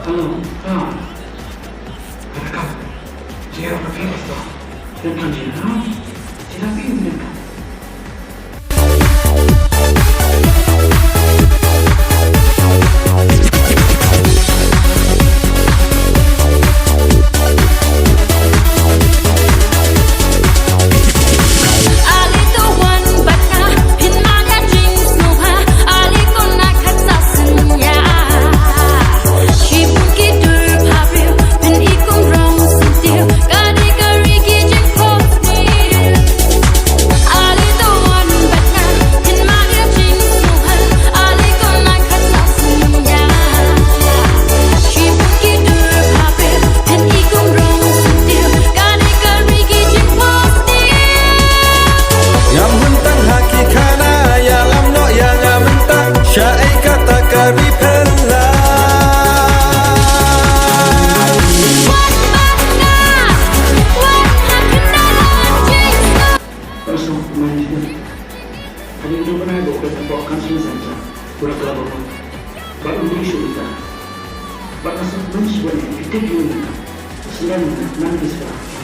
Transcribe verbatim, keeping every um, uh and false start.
Hello, Tom. Ada kau? Dia apa kau? Dan kau dia? Tidak ingin kau. Ngam hun tang ha ki khana, ïalam noh ïa nga mynta. Shaei kata ka ri pher la. Wan bad nga, wan ha khyndaw la jingstad. Ïa sngewbha mynta. Hadien jong bnai ba u dep hapoh Counselling Centre, u la kla ba u, bad u dei shuh ïa ka. Bad nga sngewbha mynta, ïa ki tip ïa u mynta. Sngewbha mynta, nang ki sngewbha.